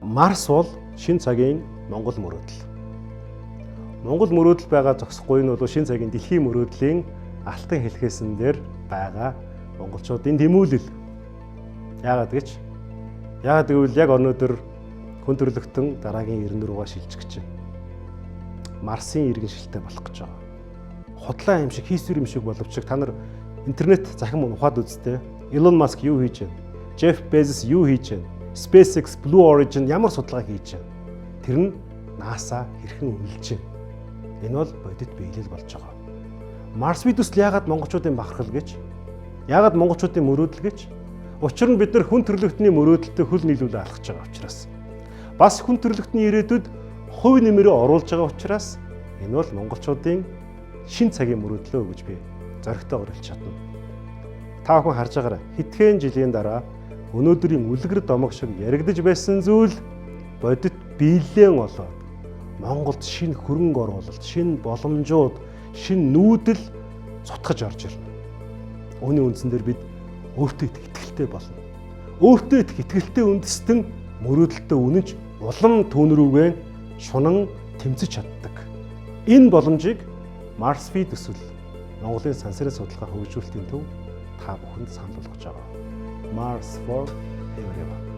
Марс бол шинэ цагийн Монгол мөрөөдөл. Монгол мөрөөдөл байгаа зогсохгүй нь бол шинэ цагийн дэлхийн мөрөөдлийн алтан хэлхээсэн дээр байгаа монголчуудын тэмүүлэл. Яагаад гэж? Яагаад гэвэл яг өнөөдөр хүн төрөлхтөн дараагийн 90 руугаа шилжих гэж байна. Марсын иргэн шилтэй болох гэж байгаа. Худлаа юм шиг, хийсвэр юм шиг боловч та нар интернет захин ухаад үзтээ. Илон Маск юу хийж байна? Джеф Безос юу хийж байна? SpaceX, Blue Origin ямар судалгаа хийж байна? Тэр нь NASA хэрхэн үнэлж байна? Энэ бол бодит биелэл болж байгаа. Марс төсөл яагаад монголчуудын бахархал гэж? Яагаад монголчуудын мөрөөдөл гэж? Учир нь бид нар хүн төрөлхтний мөрөөдөлтөд хөл нийлүүлээ алхаж байгаа учраас. Бас хүн төрөлхтний ирээдүйд хувь нэмрээ оруулж байгаа учраас энэ бол монголчуудын шин цагийн мөрөөдлөө гэж би зоригтойгоор хэлж чадна. Та бүхэн харж байгаарай. Хэдхэн жилийн дараа өнөөдрийн үлгэр домог шиг яригдаж байсан зүйл бодит биелэн болоод Монголд шинэ хөрөнгө оруулалт, шинэ боломжууд, шинэ нүүдэл зутгаж орж ирнэ. Үүний үндсэн дээр бид өөртөө итгэлтэй болно. Өөртөө итгэлтэй үндэстэн мөрөөдөлтөд үнэнч улам түүн рүүгээ шунан тэмцэж чаддаг. Энэ боломжийг Mars V төсөл Монголын сансрын судалгаа хөгжүүлэлтийн төв та бүхэнд санал болгож байгаа. Mars for everyone.